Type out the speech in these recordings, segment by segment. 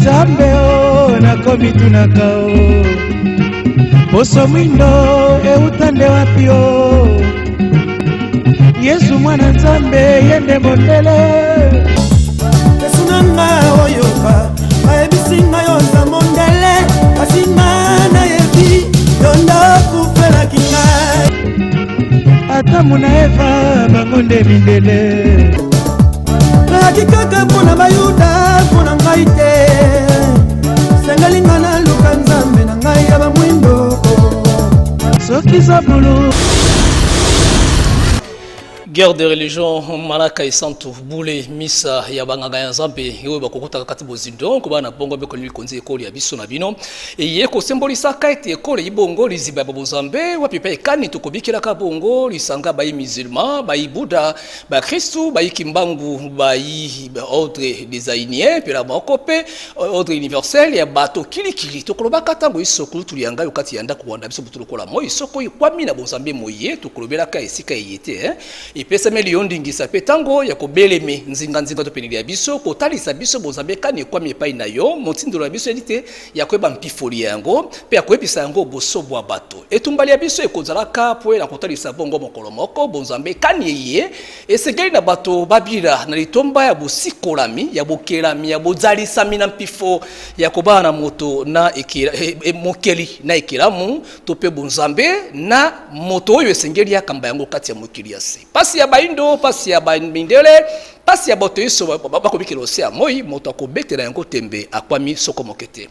Nzambe o nakomitunaka o poso mwindo euta nde wapi o Yesu mwana Nzambe ye nde mondele. Yesu na nga oyoka bayebisi nga yo oza mondele kasi nga nayebi yo nde okufelaki ngai. Adamu na Eva bango nde mindele. Nayaki kaka mpo na bayuda mpo na ngai te sengeli nga naluka nzambe na ngai ya bamwindo. Soki zabulu. Guerre de religion malaka esantu bule misa ya banganga ya nzambe oyo bakokotaka kati bozindo kobana na bongo mpe kolimi konzi ekolo ya biso na bino eye kosembolisaka ete ekolo ebongo liziba ya bobonzambe wapi mpe ekani tokobikelaka bongo lisanga bayi musulman bayi buda bakristu bayi kimbangu bayi ordre des ainiens mpe na moko mpe ordre universel ya bato kilikili. Tokolobaka ntango isokulu tulianga yo kati ya ndako wanda biso butu lokola moi soko ekwami na bonzambe moye tokolobelaka esika eye te eh? Epesameli yo ndingisa mpe ntango ya kobeleme nzinganzinga to peneli ya biso kotalisa biso bonzambe kani ekwami epai na yo motindolo ya biso edi te ya koyeba mpifoli ya yango mpe ya koyebisa yango boso bwa bato. Etumbali ya biso ekozalaka mpo na kotalisa bongo mokolo moko bonzambe kani eye esengeli na bato babila na litomba ya bosikolami ya bokelami ya bozalisami na mpifo ya kobala na moto na ekela, e, e, mokeli na ekelamu to mpe bonzambe na moto oyo esengeli akamba yango kati ya mokili ya se. Pasi ya baindo, pasi ya bamindele, pasi ya bato nyonso bakobikela ose ya moi, moto akobetela yango tembe akwami soko moke te.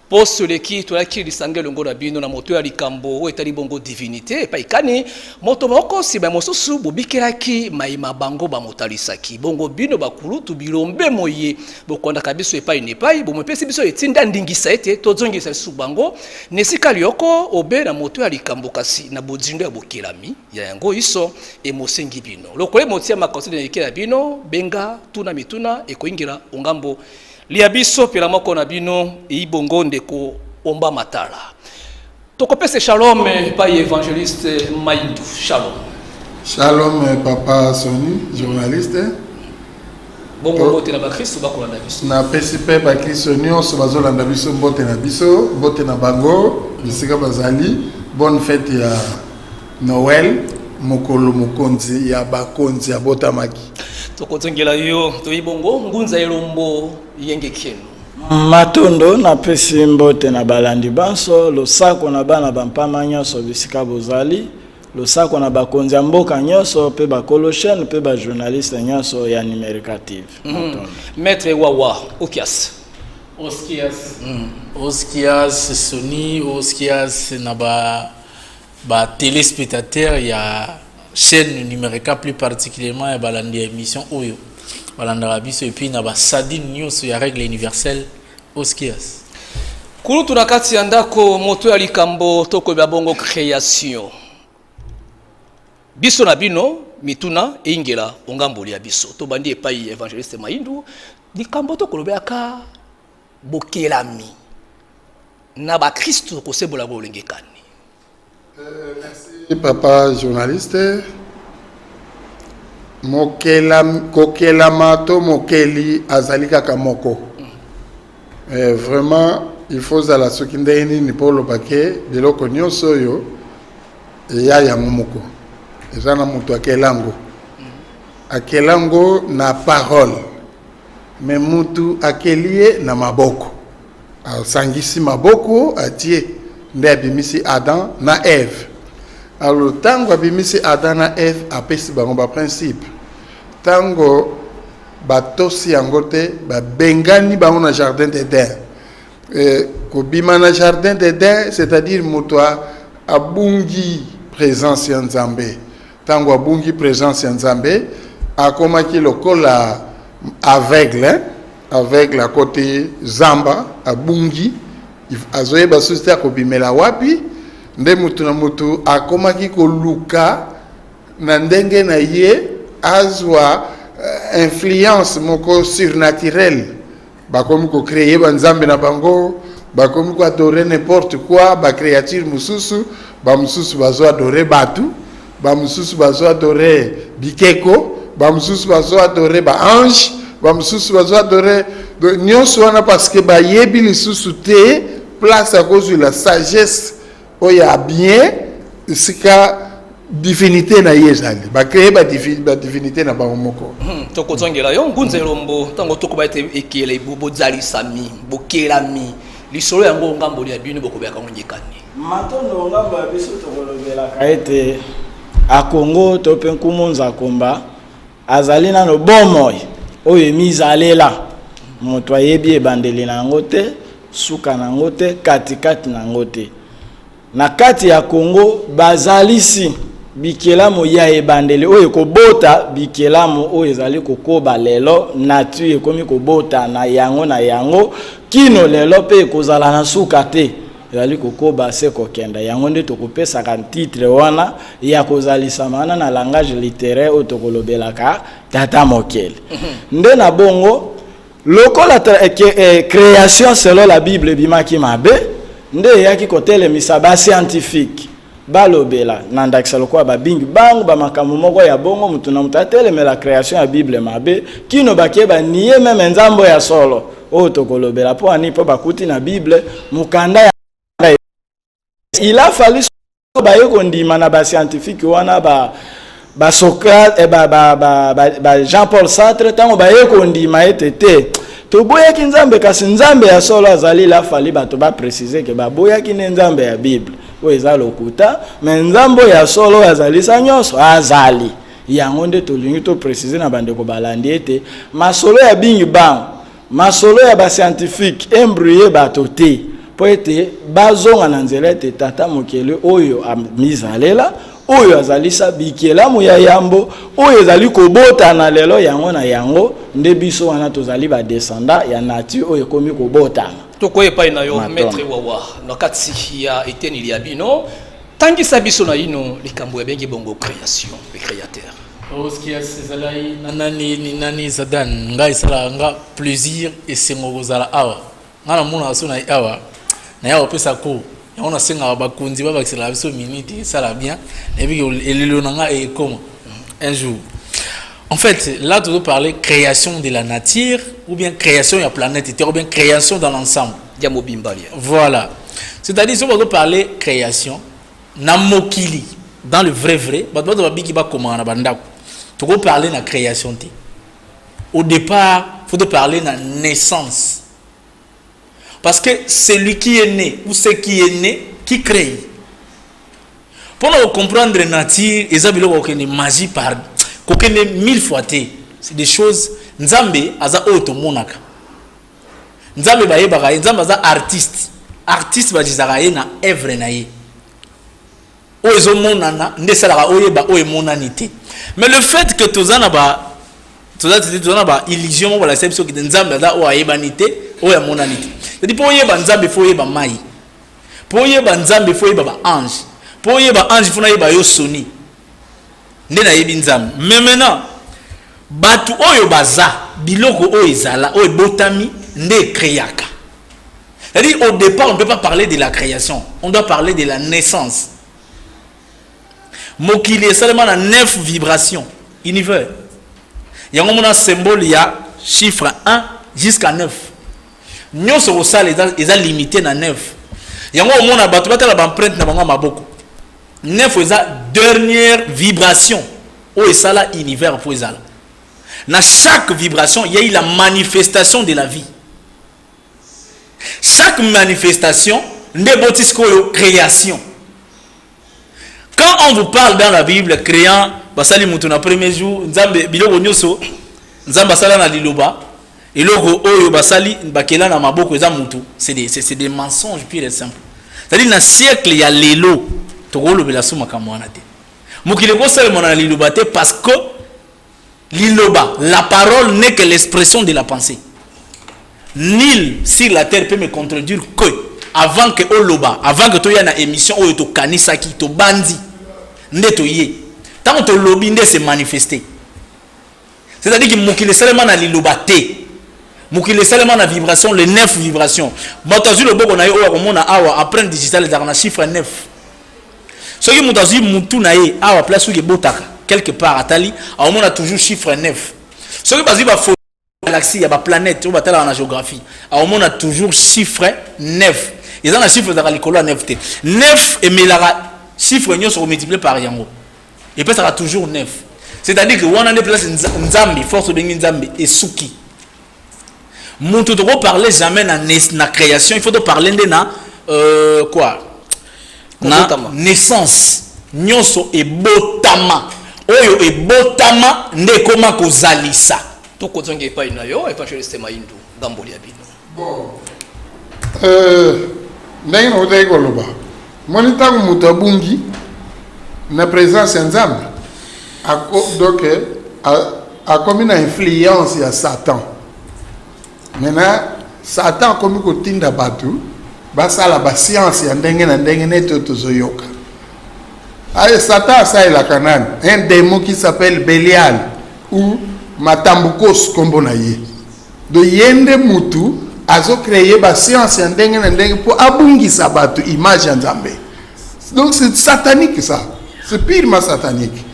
Poso eleki toyaki lisanga elongo na bino na moto ya likambo oyo etali bongo divinité epai kani moto moko nsima ya mosusu bobikelaki mai ma bango bamotalisaki bongo bino bakulutu bilombe moye bokwandaka biso epai na epai bomepesi biso etinda ndingisa ete tozongisa lisusu bango na esika lyoko obe na moto ya likambo kasi na bozindo ya bokelami ya yango iso emosengi bino lokola emotia makosi na ekela bino benga tuna mituna ekoingela ongambo lia biso pela moko na bino eibongo ndeko Omba Matala. Tokopesa shalom epai évangéliste Maindu. Shalom. Shalom papa Sony, journaliste. Bongo mbote na bakristo bakolanda biso. Napesi mpe bakristo nyonso bazolanda biso mbote na biso, mbote na bango bisika bazali. Bonne fête ya Noël, mokolo mokonzi ya bakonzi abotamaki. Tokozongela yo toyi bongo ngunza elombo yenge kienu. Matondo, napesi mbote na balandi banso, losako na bana bampama nyonso bisika bozali, losako na bakonzi ya mboka nyonso pe bakolo chaîne pe ba journaliste nyonso ya Numerica TV. Matondo. Maître Wawa Okias. Oskias. Oskias Sony, Oskias na ba ba téléspectateurs ya chaîne Numerica, plus particulièrement ya balandi ya émission oyo balandaka biso, et puis na ba sadine nyonso ya règle universelle. Oskias. Kulutu na kati ya ndako moto ya likambo tokoyeba bongo création biso na bino mituna eingela ongamboli ya biso tobandi epai évangéliste Maindu likambo tokolobelaka bokelami na bakristo kosembola bolenge kani. Merci papa journaliste. Kokelama to mokeli azali kaka moko. Vraiment il faut zala soki ndenge nini mpo oloba ke biloko nyonso oyo eya yango moko, eza na moto akelango, akelango na parole, mais mutu akeli ye na maboko, asangisi maboko atie nde abimisi Adam na Eve. Alors ntango abimisi Adam na Eve, apesi bango ba principe. Ntango batosi yango te, babengani bango na jardin d'Eden. Kobima na jardin d'Eden, c'est-à-dire moto abungi présence ya Nzambe. Ntango abungi présence ya Nzambe, akomaki lokola aveugle, aveugle akoti zamba, abungi, azoyeba susu te akobimela wapi. Nde mutu na mutu akomaki koluka na ndenge na ye azwa influence moko surnaturelle. Bakomi kocréer banzambe na bango, bakomi koadorer n'importe quoi, bacréature mosusu, bamosusu bazoadorer bato, bamosusu bazoadorer bikeko, bamosusu bazoadorer baange. Bamosusu bazo adorer nyonso wana parce que bayebi lisusu te place ya kozwila sagesse oyo ya bien, esika divinité na ye ezali. Bacréer badivinité na bango moko. Tokozongela yo, Ngunza Elombo. Ntango tokoba ete ekele bozalisami, bokelami, lisolo yango ngamboli ya bino bokobeyaka ngo nyekani? Matondo. Ngambo ya biso, tokolobelaka ete Akongo to mpe Nkumu Nzakomba azali nano bomoi oyo emizalela. Moto ayebi ebandeli na yango te, suka na yango te, katikati na yango te. Na kati ya Kongo bazalisi bikelamu ya ebandeli oyo ekobota bikelamu oyo ezali kokoba lelo. Nature ekomi kobota na yango na yango kino lelo, mpe ekozala na suka te, ezali kokoba se kokenda. Yango nde tokopesaka titre wana ya kozalisama wana na langage littéraire oyo tokolobelaka Tata Mokeli. Nde na bongo, lokola création selon la Bible ebimaki mabe, nde eyaki kotelemisa bascientifique balobela na ndakisa lokola babingi bango bamakambo moko ya bongo. Motu na moto atelemela création ya Bible mabe, kino bakie banie même Nzambe ya solo oyo tokolobela. Mpo ani? Mpo bakuti na Bible mokanda ya il a fallu baye kondima na bascientifique wana, ba basocrate, ba Jean Paul Sartre. Ntango baye kondima ete te, toboyaki Nzambe, kasi Nzambe ya solo azali, il a fallu bato baprécise ke baboyaki nde Nzambe ya Bible oyo eza lokuta, mais Nzambe oyo ya solo oyo azalisa nyonso azali. Yango nde tolingi toprécise na bandeko balandi ete masolo ya Big Bang, masolo ya bascientifique embrouille bato te, mpo ete bazonga na nzela ete Tata Mokeli oyo amizalela, oyo azalisa bikelamu ya yambo oyo ezali kobotana lelo yango na yango, nde biso wana tozali badescendant ya nature oyo ekomi kobotana. Tokoya epai na yo, Maître Wawa. Na kati ya eteneli ya bino, tangisa biso na ino likambo yabengi bongo création, le créateur. Oskias, ezalaki na nani ni nani Zadan. Ngai esalaka nga plaisir, esengo kozala awa. Ngai namonaka so na ye awa naya kopesa cours yango, nasengaka bakonzi babakiselaka biso minute, esala bien. Nayebi elelo na ngai ekoma un jour. En fait, là, tu dois parler création de la nature, ou bien création de la planète Terre, ou bien création dans l'ensemble. Voilà. C'est-à-dire, si on doit parler création, na mokili, dans le vrai vrai, bato babiki bakoma na bandako. Tu dois parler na création te. Au départ, faut te parler na naissance. Parce que celui qui est né, ou ce qui est né, qui crée. Pour nous comprendre nature, eza biloko kokende magie par kokende mille fois te. C'est des choses, Nzambe aza oyo tomonaka. Nzambe bayebaka ye, Nzambe aza artiste. Artiste badizaka ye na œuvre na ye. Oyo ezomonana nde esalaka oyeba oyo emonani te. Mais le fait que toza na ba toza na ba illusion moko balakisa biso kete Nzambe aza oyo ayebani te, oyo amonani te. C'est-à-dire, mpo oyeba Nzambe, fo oyeba mai. Mpo oyeba Nzambe, fo oyeba baange. Mpo oyeba ange, fo nayeba yo soni nde nayebi Nzambe. Mais maintenant, bato oyo baza biloko oyo ezala, oyo ebotami nde ecréaka. C'est-à-dire, au départ, on ne peut pas parler de la création, on doit parler de la naissance. Mokili esalema na 9 vibrations, univers yango mona symbole ya chiffre 1 jusqu'à 9. Nyonso kosala eza limité na 9. Yango omona bato batala baempreinte na bango ya maboko, 9 eza dernière vibration oyo esala univers. Mpo ezala na chaque vibration, il y a eu la manifestation de la vie. Chaque manifestation nde eboti sikoyo création. Quand on vous parle dans la Bible créant, basali mutu na premier jour, Nzambe biloko nyonso Nzambe asala na liloba, eloko oyo basali bakela na maboko eza mutu, c'est des mensonges purs et simple. C'est-à-dire, na siècle ya lelo, tokolobela so makambo wana te. Mokili ekosalema na liloba te, parce que liloba, la parole n'est que l'expression de la pensée. Nul sur la terre peut me contredire que avant que oloba, avant que toya na émission oyo, tokanisaki, tobandi nde toye. Ntango tolobi nde se manifester. C'est-à-dire que mokili esalema na liloba te, mokili esalema na vibration, le 9 vibration. Moto azwi loboko na ye oyo akomona awa, empreinte digitale ezalaka na chiffre 9. Soki moto azwi mutu na ye awa, place soki ebotaka quelque part, atali, akomona toujours chiffre 9. Soki bazwi bafoto Galaxie ya baplanète oyo batalaka na géographie, aomona toujours chiffre 9. Eza na chiffre ezalaka likolo ya 9 te. 9 emelaka chiffre nyonso, komultiplie par yango epesaka toujours 9. C'est-à-dire que wana nde place Nzambe, force obengi Nzambe, esuki. Moto tokoparle jamais na création, il faut toparle nde na quoi, na Kobotama. naissance. Nyonso ebotama, oyo ebotama nde ekóma kozalisa. Tokozonga epai na yo, évangéliste Maindu, gamboli ya bino. Ndenge nautaki koloba, moni ntango moto abungi na présence ya Nzambe, donc akomi na influence ya Satan. Maintenant Satan akomi kotinda bato basala bascience ya ndenge na ndenge neti oyo tozoyoka. Aye, Satan asalelaka nani? Un démon qui s'appelle Belial ou Matambukos, nkombo na ye. Donc ye nde mutu azocréer bascience ya ndenge na ndenge mpo abungisa bato image ya Nzambe. Donc c'est satanique, ça, c'est purement satanique.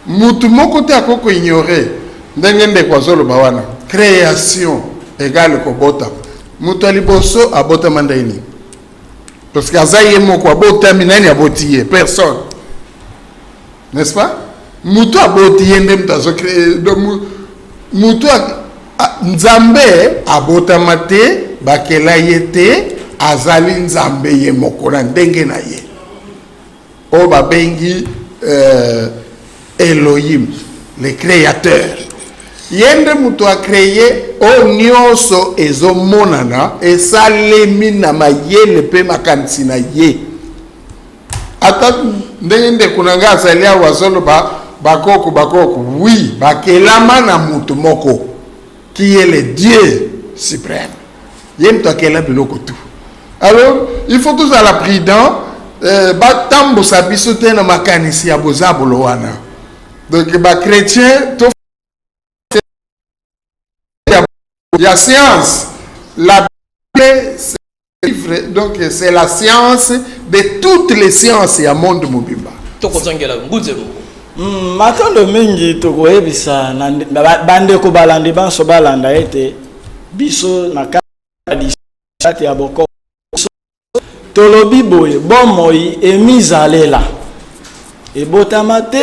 Mutu moko te akoki koignore ndenge ndeko azoloba wana. Création égale kobotama. Moto ya liboso abotama ndenge nini? Parce que aza ye moko abotami, nani aboti ye? Personne, n'est-ce pas? Moto aboti ye nde moto azocréer. Donc moto Nzambe abotama te, bakela ye te, azali Nzambe ye moko na ndenge na ye, oyo babengi Elohim, le créateur. Ye nde moto acréer oyo nyonso ezomonana, esalemi na mayele mpe makanisi na ye. Ata ndenge ndeko na ngai azali awa azoloba bakoko, bakoko, oui, bakelama na moto moko qui est le Dieu suprême. Ye moto akela biloko tout. Alors il faut tozala prudent, batambusa biso te na makanisi ya bozabolo wana. Donc bachrétien to ya science, la Bible, c'est livre, donc c'est la science de toutes les sciences ya monde mobimba. Tokozongela ngunzelo. Matondo mingi. Tokoyebisa na bandeko balandi banso balanda ete biso na kati ya bokoko tolobi boye: bomoi emizalela, ebotama te,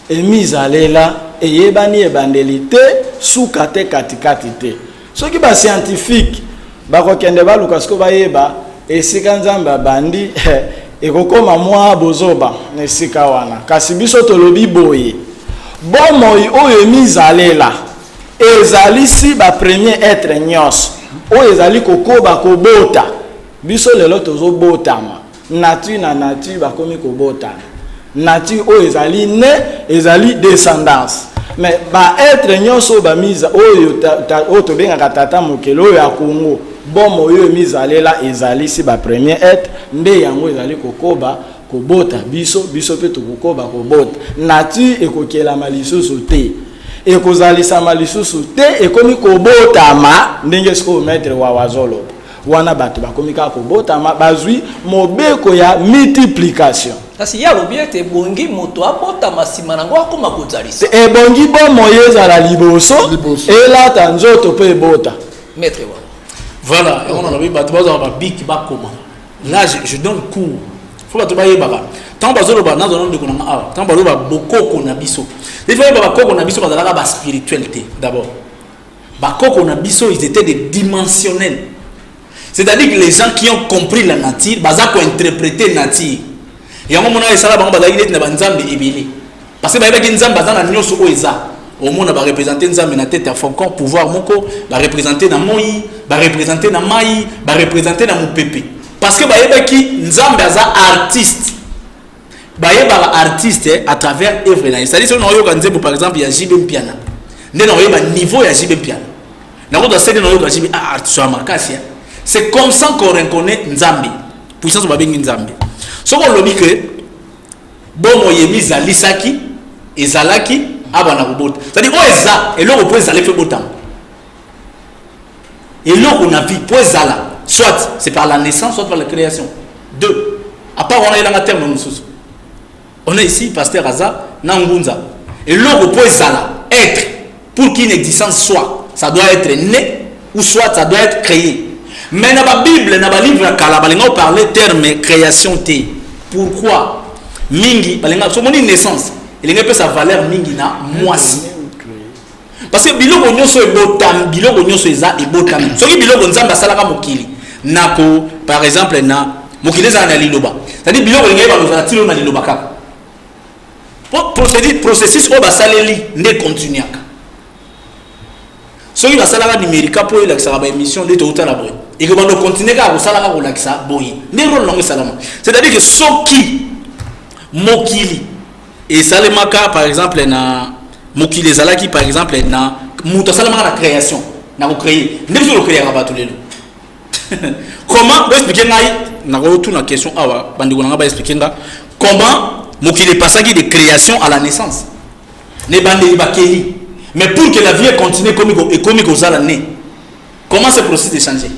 emizalela, eyebani ebandeli te, suka te, katikati te. Soki bascientifique bakokende baluka siko bayeba esika Nzambe abandi, ekokóma mwa bozoba na esika wana. Kasi biso tolobi boye: bomoi oyo emizalela ezalisi bapremier être nyonso oyo ezali kokoba kobota. Biso lelo tozobotama, nature na nature bakomi kobotana. Nature oyo ezali ne ezali descendance, mais baêtre nyonso oyo bamiza oyo oyo tobengaka tata mokeli oyo ya Kongo, bomoi oyo emizalela ezalisi bapremier être, nde yango ezali kokoba kobota biso. Biso mpe tokokoba kobota. Nature ekokelama lisusu te, ekozalisama lisusu te, ekomi kobotama ndenge sikoyo maître Wawa azoloba wana. Bato bakomi kaka kobotama, bazwi mobeko ya multiplication. Kasi ye alobi ete ebongi moto abotama, nsima nango akóma kozalisa. Ebongi bomoi ezala liboso, Liboso. elata nzoto mpe ebota. Maître Wawa. Voilà, yango nalobi bato bazwaka babic, bakoma. Là je donne cours, faut bato bayebaka ntango bazoloba. Nazwa ndeko nanga awa, ntango bazoloba bokoko na biso, il faut yeba bakoko na biso bazalaka baspirituel te. D'abord bakoko na biso, ils étaient des dimensionnels, c'est-à-dire que les gens qui ont compris la nature baza kointerpréter nature. Yango mona esala bango bazalaki neti na banzambe ebele, parce que bayebaki Nzambe aza na nyonso oyo eza. Omona bareprésente Nzambe na tête ya faucon, pouvoir moko, bareprésente na moi, bareprésente na mai, bareprésente na mopepe, parce que bayebaki Nzambe aza artiste. Bayebaka artiste à travers œuvre na ye. C'est-à-dire soki naoyoka nzembo par exemple ya JB Mpiana, nde naoyeba niveau ya JB Mpiana. Nakozwa sede, naoyoka JB, ah, artiste ya makasi. C'est comme ça qu'on reconnaît Nzambe, puissance babengi Nzambe. Soki olobi ke bomoi emizalisaki, ezalaki abana kobota, c'est-à-dire oyo eza eloko mpo ezala efe botama. Eloko na vie mpo ezala, soit c'est par la naissance, soit par la création. Deux, à part wana, elanga terme mosusu. On est ici, pasteur aza na ngunza. Eloko mpo ezala, être, pour qu'une existence soit, Ça doit être né ou soit ça doit être créé. Mais na ba Bible, na ba livre ya kala, balinga parler terme création te. Pourquoi? Mingi balinga so moni naissance, elinga epesa valeur mingi na mwasi. Parce que biloko nyonso ebotami, biloko nyonso eza ebotami. Soki biloko Nzambe asalaka mokili, nako par exemple na mokili ezala na liloba. C'est-à-dire biloko elinga yeba kozala tilo na liloba kaka. Po procédure processus oyo basaleli nde continuaka. Soki basalaka numérica mpo elakisaka baémission nde toutala boye, ekobanda okontinue kaka kosalaka kolakisa boye nde role nango esalama. C'est-à-dire que soki mokili esalemaka par exemple na mokili ezalaki par exemple na moto asalemaka na création, na kocréer nde biso tocréaka bato lelo. Comment boexplike ngai? Nakotuna question awa, bandeko na ngai baexplike nga comment mokili epasaki de création à la naissance. Ne bandeli bakeli, mais pour que la vie continue ekomi kozala ne, comment ce processus de changer?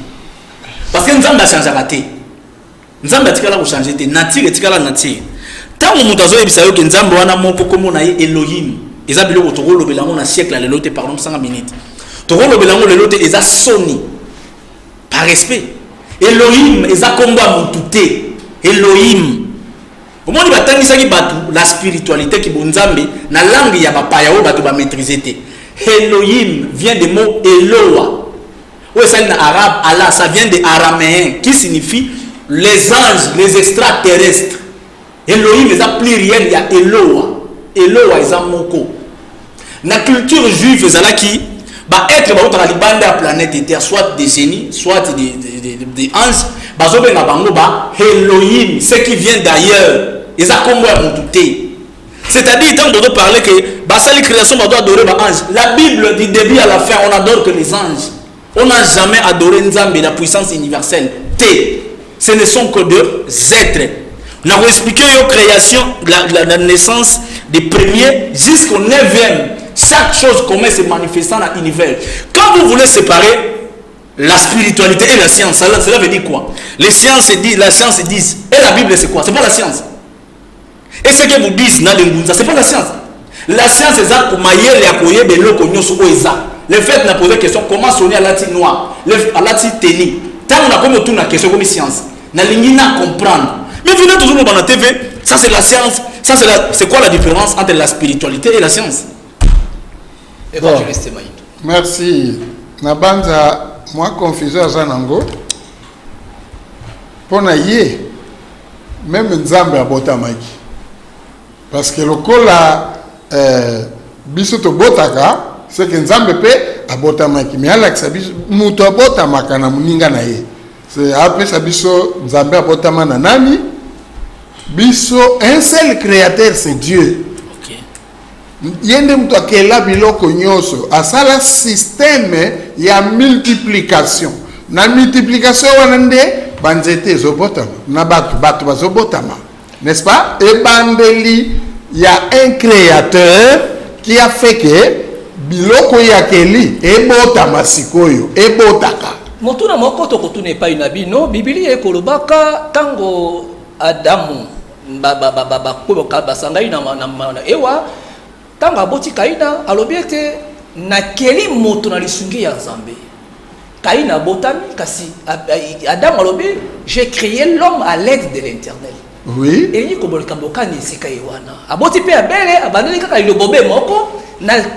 Parce que Nzambe achangeaka te, Nzambe atikala kochange te, nature etikala nature. Ntango moto azoyebisa yo ke Nzambe wana moko kombo na ye Elohim, eza biloko tokolobela yango na siècle ya lelo te. Pardon, 5 minutes, tokolobela yango lelo te, eza soni par respect. Elohim eza kombo ya motu te. Elohim, omoni, batangisaki bato la spiritualité ki bonzambe na langue ya bapaya oyo bato bamaîtrise te. Elohim vient de mot Eloa oyo esali na arabe Allah. Ça vient de araméen qui signifie les anges, les extraterrestres. Elohim eza pluriel ya Eloa. Eloa eza moko. Na culture juive ezalaki baêtre bautaka libanda ya planète Terre, soit des génies, soit des anges. Bazobenga bango ba Elohim, ce qui vient d'ailleurs. Eza kombo ya motu te. C'est-à-dire, tant dodo parler que basali création, bato adorer ba ange, la Bible du début à la fin, on adore que les anges. On n'a jamais adoré Nzambe, la puissance universelle te. Ce ne sont que des êtres. Na expliqué yo création, la naissance des premiers jusqu'au neuvième, chaque chose comment se manifestant dans l'univers. Quand vous voulez séparer la spiritualité et la science, cela veut dire quoi? Les sciences disent, la science disent, et la Bible, c'est quoi? C'est pas la science. Et ce que vous dites na lengunza, c'est pas la science. La science eza mayele ya koyeba eloko nyonso oyo eza. Le fait na poser question comment Soni alati noir, alati teni, ntango nakomi otuna question, ekomi science. Nalingi na comprendre. Mais venez toujours dans la TV, ça c'est la science, ça c'est la, c'est quoi la différence entre la spiritualité et la science? Évangéliste Maïto. Merci. Na banza mwa confusion aza nango mpo na ye. Même Nzambe abotamaki, parce que lokola biso tobotaka, seke Nzambe mpe abotamaki. Me alakisa biso moto abotamaka na moninga na ye. Apesa biso Nzambe abotama na nani? Biso un seul créateur, c'est Dieu. Ye nde moto akela biloko nyonso, asala système ya multiplication. Na multiplication wana nde banzete ezobotama na bato, bato bazobotama, n'est-ce pas? Ebandeli ya un créateur qui a fait que biloko oyo akeli ebotama sikoyo, ebotaka. Motuna moko tokotuna epai na bino: Bibilia ekolobaka ntango Adamu basangai na Ewa, ntango aboti Kaina, alobi ete nakeli moto na lisungi ya Nzambe. Kaina abotami, kasi Adamu alobi: "J'ai créé l'homme à l'aide de l'Éternel." Elingi koboleka mbokani esika ye wana aboti mpe Abele, abandeli kaka liloba be moko: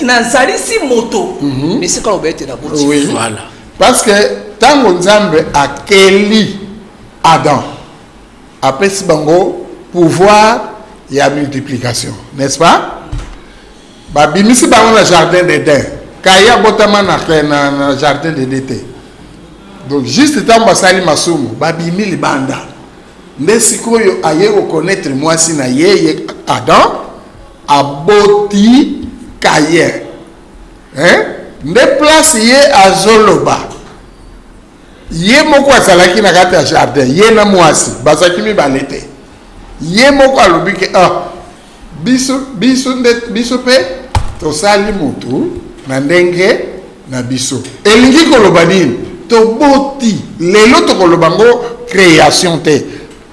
nazalisi moto na esika aloba ete naboti. Voilà. Parce que ntango Nzambe akeli Adam, apesi bango pouvoir ya multiplication, n'est-ce pas? Babimisi bango na jardin d'Eden. Kaye abotama na jardin d'Eden te. Donc juste ntango basali masumu, babimi libanda, nde sikoyo aye koconnaître mwasi na ye. Ye Adam aboti Kaye, hein? Nde place ye azoloba, ye moko azalaki na kati ya jardin, ye na mwasi bazalaki mibale te. Ye moko alobi ke ah, biso nde biso mpe tosali motu na ndenge na biso. Elingi koloba nini? Toboti lelo, tokoloba ngo création te.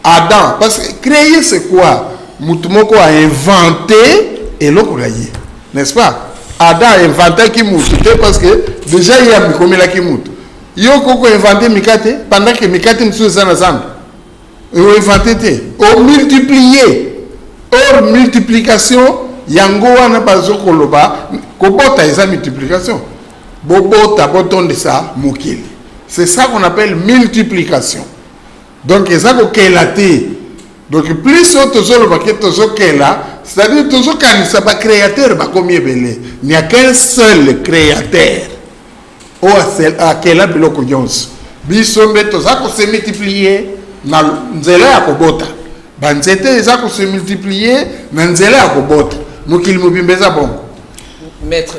Adam, parce que créer, c'est quoi? Motu moko a inventé eloko na ye, n'est-ce pas? Adam ainventaki mutu te parce que déjà ye amikomelaki mutu. Yo okoki koinvente mikate pendant que mikate mosusu eza na zando. Oinvente te, omultiplie. Or multiplication yango wana bazo koloba kobota eza multiplication. Bobota botondisa mokili. C'est ça qu'on appelle multiplication. Donc eza kokela te. Donc plus oyo tozoloba ke tozokela, c'est-à-dire tozokanisa ba créateurs bakomi ebele. Il n'y a qu'un seul créateur oyo akela biloko nyonso. Biso nde toza ko se multiplier na nzela ya kobota. Ba nzete eza ko se multiplier na nzela ya kobota. Mokili mobimba eza bongo. Maître,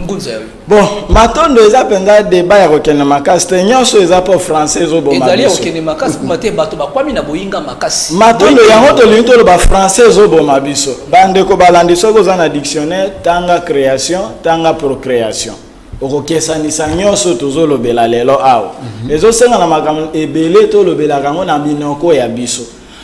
Ngunza ya yo. Bon, matondo eza mpenza débat ya kokende makasi te, nyonso eza mpo français ezoboma Ezali ya biso. kokende makasi mpoma te, bato bakwami na boyinga makasi. Matondo, yango tolingi toloba français ezoboma biso. Bandeko balandi, soki oza na dictionnaire, tanga création, tanga procréation, okokesanisa nyonso tozolobela lelo awa. Ezosenga na makambo ebele tolobelaka yango na minoko ya biso.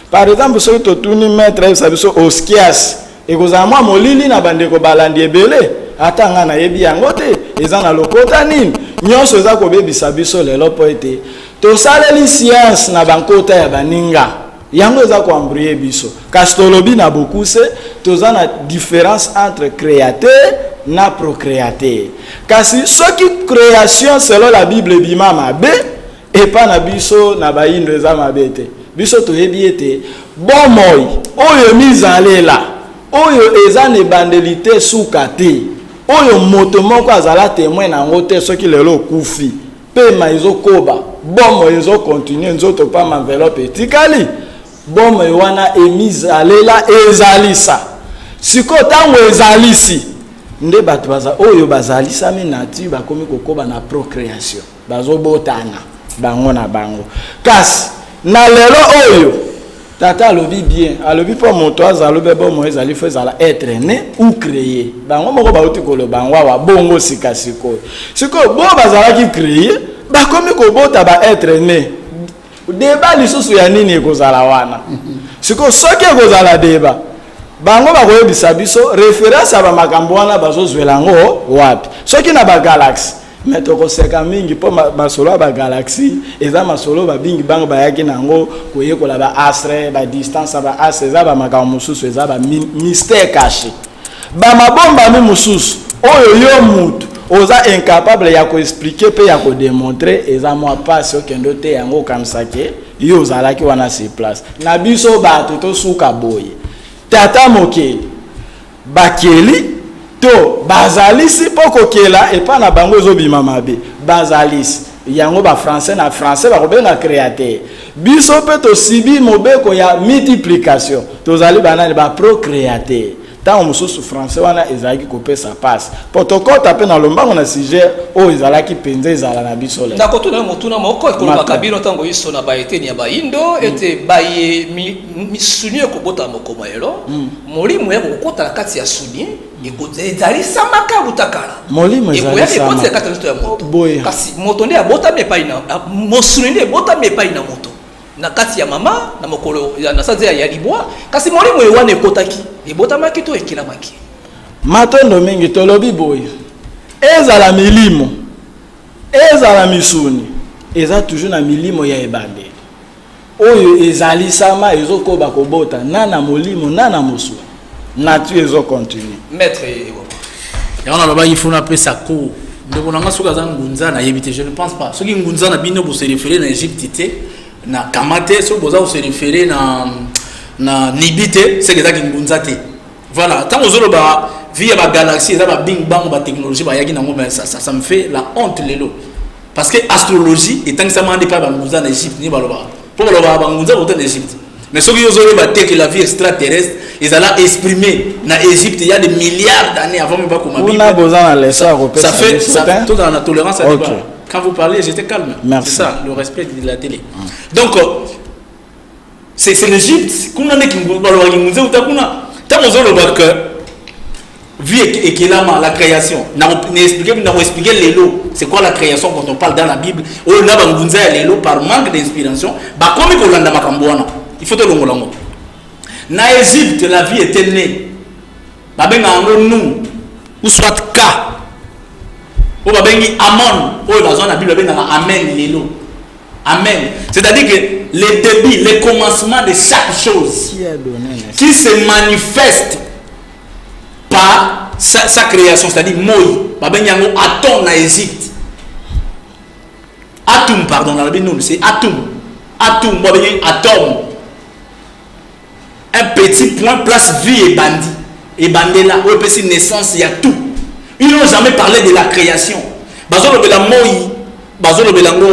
Par exemple, soki totuni maître ayebisa biso oskias, ekozala mwa molili na bandeko balandi ebele. Ata nga nayebi yango te, eza na lokota nini. Nyonso eza kobebisa biso lelo mpo ete tosaleli science na bankota ya baninga, yango eza koembrouiller biso. Kasi tolobi na bokuse, toza na différence entre créateur na procréateur. Kasi soki création selon la Bible ebima mabe epa na biso na bayindo, eza mabe te. Biso toyebi ete bomoi oyo mizalela, oyo eza na ebandeli te, suka te, oyo moto moko azala témoin na yango te, soki lelo okufi, pema ezokoba, bomoi ezokontinue, nzoto pamba, enveloppe etikali, bomoi wana emizalela, ezalisa. Sikoyo ntango ezalisi nde bato baza, oyo bazalisami nature, bakomi kokoba na procréation, bazobotana bango na bango. Kasi na lelo oyo tata alobi bien, alobi mpo moto azala obe bomoi ezali, fo ezala être né ou créé. Bango moko bauti koloba yango awa. Bongo sika sikoyo, sikoyo bo bazalaki créé, bakomi kobota ba être né, débat lisusu ya nini ekozala wana sikoyo? Soki ekozala débat, bango bakoyebisa biso référence ya bamakambo wana bazozwela yango wapi. Soki na bagalaxie, me tokoseka mingi mpo masolo ya bagalaxie eza masolo babingi bango bayaki na yango koyekola baastre, badistance ya baastre. Eza bamakambo mosusu, eza bamystère caché, bamabombami mosusu oyo yo mutu oza incapable ya koexpliquer mpe ya kodémontrer. Eza mwa mpasi okende te yango okanisake yo ozalaki wana sur place. Na biso bato tosuka boye: tata mokeli bakeli to bazalisi, mpo kokela epai na bango ezobima mabe. Bazalisi yango bafrançais, na français bakobenga créateur. Biso mpe tosibi mobeko ya multiplication, tozali banani? Baprocréateur. Ntango mosusu français wana ezalaki kopesa mpasi mpo tokɔta mpe na lombango na sujet oyo ezalaki mpenza ezala na biso lelo. Nakotuna yo motuna moko ekolobaka Mata. bino ntango iso na baeteni ya bayindo ete baye misuni ekobota mokoma elo, molimo ya kokota na kati ya suni ezalisamaka wuta kala. Molimo Ekoya ezalisama. ekoti na kati ya nzoto ya moto. Boye. Kasi moto nde abotami epai na mosuni nde ebotami epai na moto na kati ya mama na mokolo na sanza ya libwa, kasi molimo ewana ekotaki, ebotamaki to ekelamaki? Matondo mingi. Tolobi boye: ezala milimo, ezala misuni, eza toujours na milimo ya ebandeli oyo ezalisama, ezokoba kobota na molimo na mosuni, nature ezocontinue. Maître Ewa. Yango nalobaki fo napesa cours. Ndeko na nga, soki aza ngunza, nayebi te, je ne pense pas. Soki ngunza na bino bose référé na Égypte te, na kama te, soki boza kose référé na Nibi te, seke ezaki ngunza te. Voilà, ntango ozoloba vie ya bagalaxie eza babing bango, batechnologie bayaki nango, mais ça me fait la honte lelo, parce que astrologie etangisama nde epai bangunza na Égypte nde balobaka, mpo balobaka bangunza bauta na Égypte. Mais soki yo ozoyeba te que la vie extraterrestre ezala exprimée na Égypte il y a des milliards d'années avant même bakoma Kuna boza na leçon ya kopesa ça fait biso ça te. Tozala na tolérance à débat. Quand vous parlez, j'étais calme. Merci. C'est ça le respect de la télé. Donc c'est l'Égypte kuna nde balobaka ngunza uta kuna. Ntango ozoloba que vie ekelama, la création, na expliquer lelo c'est quoi la création quand on parle dans la Bible. Oyo na bangunza ya lelo, par manque d'inspiration, bakomi kolanda makambo wana. Il faut tolongola yango. Na Égypte, la vie était née, babengaka yango nu. Ou soit K. Oyo babengi Amon, oyo bazwa na Bible babengaka Amen lelo. Amen. C'est-à-dire que le début, le commencement de chaque chose Qui a donné naissance? qui se manifeste par sa création, c'est-à-dire moi, babengi yango Aton na Égypte. Atum, pardon, dans la Bible, c'est Atum. Atum, babengi atome. Un petit point place vie et bandit. Et bandela, oyo epesi naissance ya tout. Ils n'ont jamais parlé de la création. Bazolobela moi, bazolobela ngo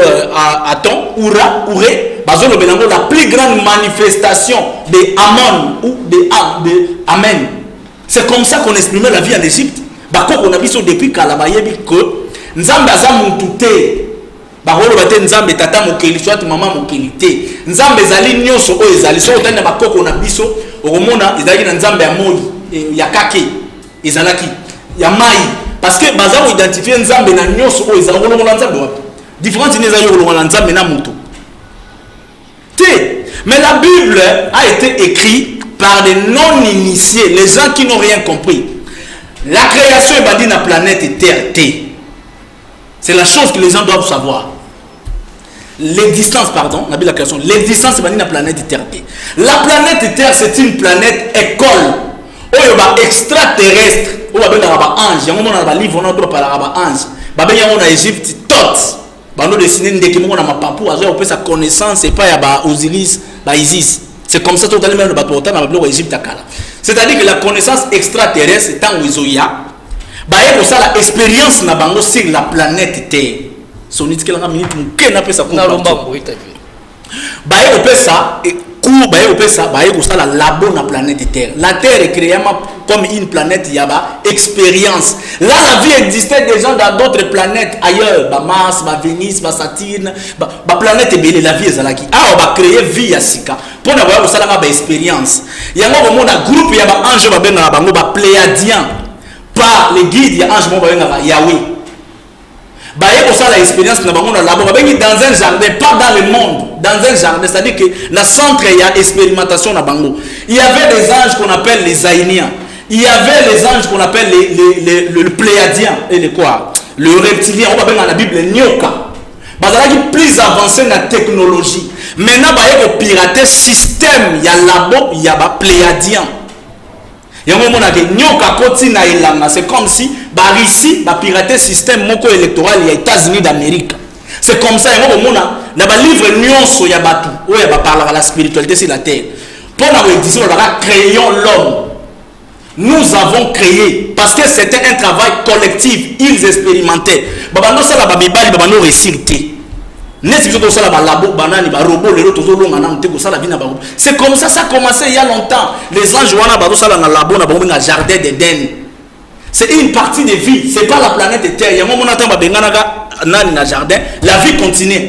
Aton, Oura, Ouré, bazolobela ngo la plus grande manifestation de Amon ou de Am, de Amen. C'est comme ça qu'on exprimait la vie en Égypte. Bakoko na biso depuis kala bayebi que Nzambe aza mutu te. Bakoloba te Nzambe tata mokeli soit mama mokeli te. Nzambe ezali nyonso oyo ezali. Soki otali na bakoko na biso, okomona ezalaki na Nzambe ya moi, ya kake, ezalaki ya mai. Parce que baza ko identifier Nzambe na nyonso oyo ezali. Okolongola Nzambe wapi? Différence nini ezali okolongola Nzambe na moto? Te. Mais la Bible a été écrite par des non-initiés, les gens qui n'ont rien compris. La création est bandie dans la planète Terre T. C'est la chose que les gens doivent savoir. L'existence, pardon, la création, l'existence est bandie dans la planète Terre T. La planète Terre, c'est une planète école. Oyo ba extraterrestre, oyo ba ba ange, yango mona ba livre on doit parler ba ange. Ba bengi yango na Égypte Thoth. Bando dessiner ndeke moko na mapapu, azo kopesa connaissance epai ya ba Osiris, ba Isis. C'est comme ça totali même bato otana ba biloko Égypte akala. C'est-à-dire que la connaissance extraterrestre tango ezoya, baye kosala expérience na bango sur la planète Terre. Soni tikelanga minute moke napesa cours Na partout. lombango, etabi. Baye kopesa cours, baye kopesa, baye kosala labo na planète Terre. La Terre est créée comme une planète, il y a ba expérience. Là, la vie existait déjà dans d'autres planètes ailleurs, ba Mars, ba Vénus, ba Saturne, ba planète ebele, la vie ezalaki. Ah, on va créer vie ya sika. Pour na boya kosala ba expérience. Yango komona groupe ya ba ange ba bengaka bango ba Pléiadiens par les guides ya ange moko ba bengaka Yahweh. Baye kosala expérience na bango na labo, babengi dans un jardin, pas dans le monde, dans un jardin, c'est-à-dire que na centre il y a expérimentation na bango. Il y avait des anges qu'on appelle les Aïniens, il y avait les anges qu'on appelle les Pléiadiens et les quoi, le reptilien, on va benga na Bible nyoka. Bazalaki plus avancé na technologie. Maintenant baye ko pirater système ya labo ya ba Pléiadiens. Yango mona ke nyoka koti na elanga, c'est comme si ba Russie ba pirater système moko électoral ya États-Unis d'Amérique. C'est comme ça yango mona na ba livre nyonso ya batu oyo ba parlera la spiritualité sur la terre. Pona ko exister ba créons l'homme. Nous avons créé parce que c'était un travail collectif, ils expérimentaient. Ba bando sala ba mibali ba bando réussir te. Neti biso tosala ba labo banani ba robot lelo tozolonga nanu te kosala bina ba robot. C'est comme ça, ça a commencé il y a longtemps. Les anges wana bazosala na labo na bango benga jardin d'Éden. C'est une partie de vie, c'est pas la planète Terre. Yango mona ntango babenganaka nani na jardin, la vie continue.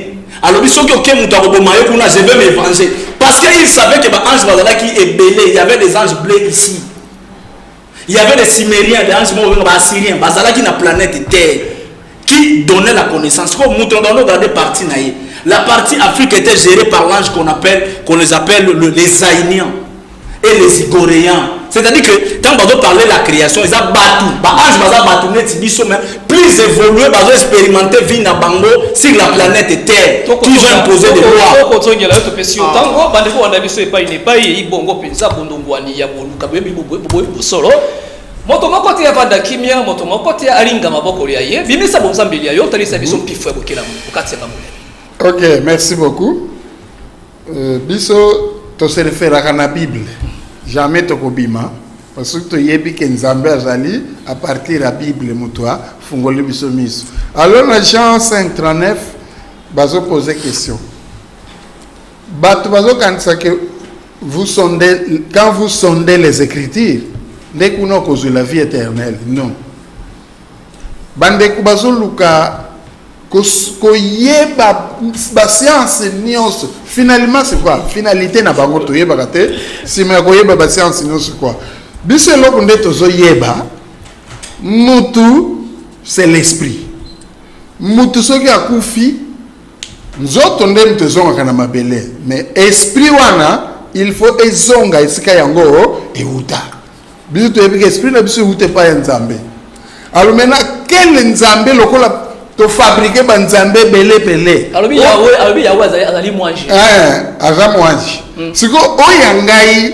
Alobi soki oke moto akoboma yo kuna, je vais me venger. Parce que il savait que ba anges bazalaki ebele, il y avait des anges bleus ici. Il y avait des Sumériens, des anges moko ba Assyriens, bazalaki na planète Terre qui donnait la connaissance. Comme moto na bango garder partie na ye. La partie Afrique était gérée par l'ange qu'on les appelle les Aïniens et les Igoréens. C'est-à-dire que quand on va parler de la création, ils ont battu. Ba ange baza battu net biso mais plus évolué bazo expérimenter vie na bango sur la planète Terre. Toko Qui ont imposé des lois. Toko tongela yo topesi yo tango bande ko wanda biso epai na epai eyi bongo mpenza bondongwani ya boluka boyebi boyebi bosolo. Moto moko te avanda kimia, moto moko te alinga maboko ya ye. Bimisa bonzambe ya yo, talisa biso mpifo ya bokela okati ya bango. Ok, merci beaucoup. Biso to se référera na Bible. Jamais tokobima parce que toyebi ke Nzambe azali à partir ya Bible moto afungoli biso miso. Alors na Jean 5:39 bazo poser question. Bato bazokanisa ke vous sondez, quand vous sondez les Écritures, nde kuna okozwa la vie éternelle. Non. Bandeko bazoluka koyeba ba science nyonso. Finalement c'est quoi? Finalité na bango toyebaka te. Sima ya koyeba ba science nyonso quoi. Biso eloko nde tozoyeba, mutu c'est l'esprit. Mutu soki akufi, nzoto nde mutu ezongaka na mabele, mais esprit wana il faut ezonga esika yango euta. Biso toyebi ke esprit na biso euta epai ya Nzambe. Alors maintenant, quel nzambe lokola tofabriquer banzambe ebele ebele? Alobi Yawe, alobi Yawe azali mwange. Eh, aza mwange. Sikoyo oyo ya ngai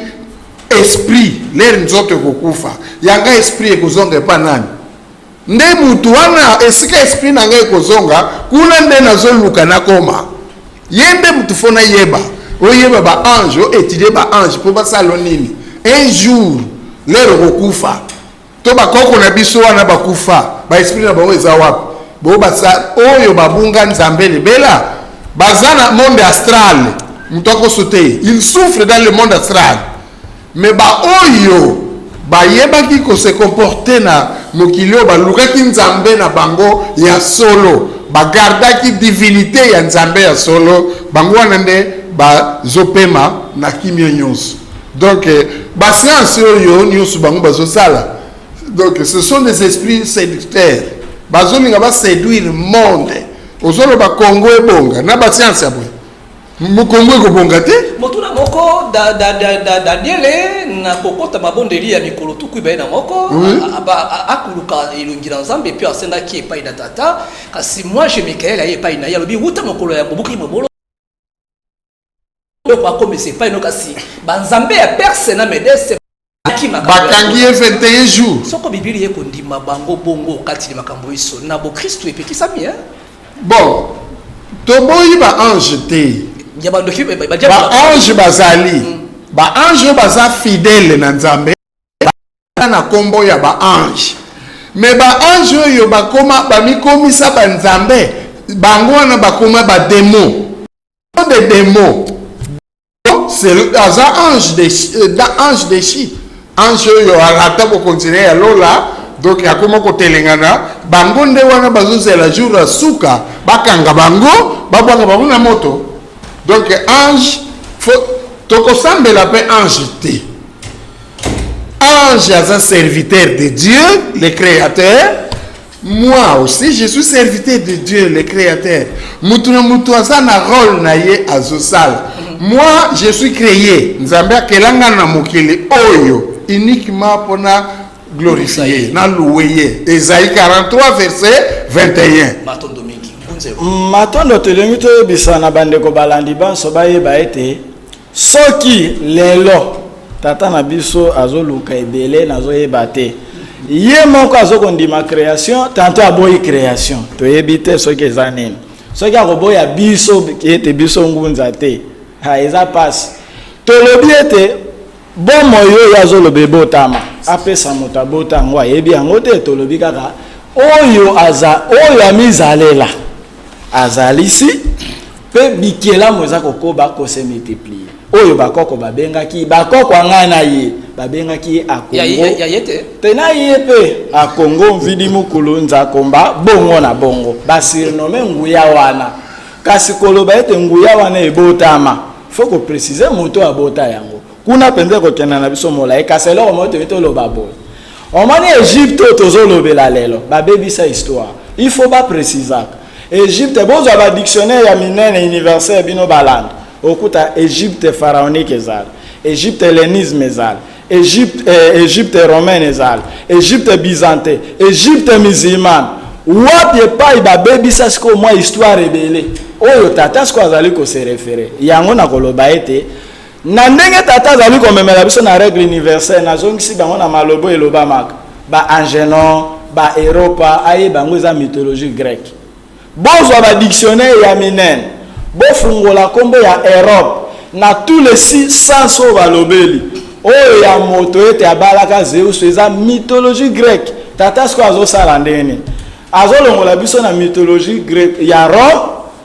esprit, lere nzoto ekokufa, ya ngai esprit ekozonga epa nani? Nde mutu wana, esika esprit na ngai ekozonga kuna nde nazoluka nakoma ye. Nde mutu fo nayeba, oyeba baange, oétudier baange mpo basala nini. Un jour lere okokufa, to bakoko na biso wana bakufa, baesprit na bango eza wapi? Bo basa oyo babunga Nzambe libela, baza na monde astral. Moto akoso te, il souffre dans le monde astral. Mais baoyo bayebaki kose comporter na mokili oyo, balukaki Nzambe na bango ya solo, bagardaki divinité ya Nzambe ya solo, bango wana nde bazopema na kimia nyonso. Donc bascience oyo nyonso bango bazosala, donc ce sont des esprits séducteurs, bazolinga baséduire monde. Ozoloba Congo ebonga na bascience ya boye, Kongo ekobonga te. Motuna moko, Daniele na kokota mabondeli ya mikolo 21, akuluka elongi na Nzambe mpe asengaki epai na Tata. Kasi mwanje Mikael aye epai na ye, alobi: wuta mokolo ya mobuki mobolo oyo akomisa epai no, kasi banzambe ya Perse na Medese. Bakangi ye 21 jours. Soko Bibili ye kondima bango bongo kati makambo iso na bokristu epekisami, eh? Bon, toboyi baange te. Ya bandoki. Baange bazali, baange oyo baza fidèle na Nzambe, baza na nkombo ya baange. Mais baange oyo bakoma bamikomisa banzambe, bango wana bakoma badémon, des démons. C'est aza ange de ange déchu, ange oyo arata kocontinuer ya lola. Donc akoma kotelengana. Bango nde wana bazozela jour ya suka, bakanga bango, babwaka bango na moto. Donc ange, fo tokosambela mpe ange te. Ange aza serviteur de Dieu le Créateur. Moi aussi, je suis serviteur de Dieu le Créateur. Mutu na mutu aza na rôle na ye azosala. Moi, je suis créé, Nzambe akelanga na mokili oyo uniquement mpona glorifier na louer ye. Esaïe 43 verset 21. Matondo mingi, Ngunze. Matondo. Tolingi toyebisa na bandeko balandi banso, bayeba ete soki lelo tata na biso azoluka ebele, nazoyeba te, ye moko azokondima création, tanto aboyi création, toyebi te soki eza nini. Soki akoboya biso ete biso ngunza te, ha, eza mpasi. Tolobi ete bomoi oyo azoloba ebotama, apesa moto abota yango, ayebi yango te. Tolobi kaka oyo aza, oyo amizalela, azalisi mpe bikelamu eza kokoba kose multiplier. Oyo bakoko babengaki, bakoko anga na ye babengaki ye Akongo. Ya ye te. Mpe na ye mpe Akongo Mvidi Mokulu Nzakomba, bongo na bongo basurnommer nguya wana. Kasi koloba ete nguya wana ebotama, fo kopréciser moto abota yango. Kuna mpenza ekokenda na biso molai. Kasi eloko moko toyi toloba boye: omoni Egypte oyo tozolobela lelo, babebisa histoire. Il faut baprécisaka Egypte. Bozwa badictionnaire ya minene universel, bino balanda, okuta Egypte pharaonique ezala, Egypte hellénisme ezala, Egypte, Egypte romaine ezala, Egypte byzantin, Egypte musulmane. Wapi epai babebisa sikoyo mwa histoire ebele oyo tata sikoyo azali kose référer yango? Na koloba ete na ndenge tata azali komemela biso na règle universelle, nazongisi bango na malobo elobamaka baangenon baeropa, ayeba yango eza mythologie grecque. Bozwa badictionnaire ya minene, bofungola nkombo ya Europe na tous les six sens oyo balobeli, oyo ya moto ete abalaka Zeus, eza mythologie grecque. Tata sikoyo azosala ndenge nini? Azolongola biso na mythologie grecque ya Rome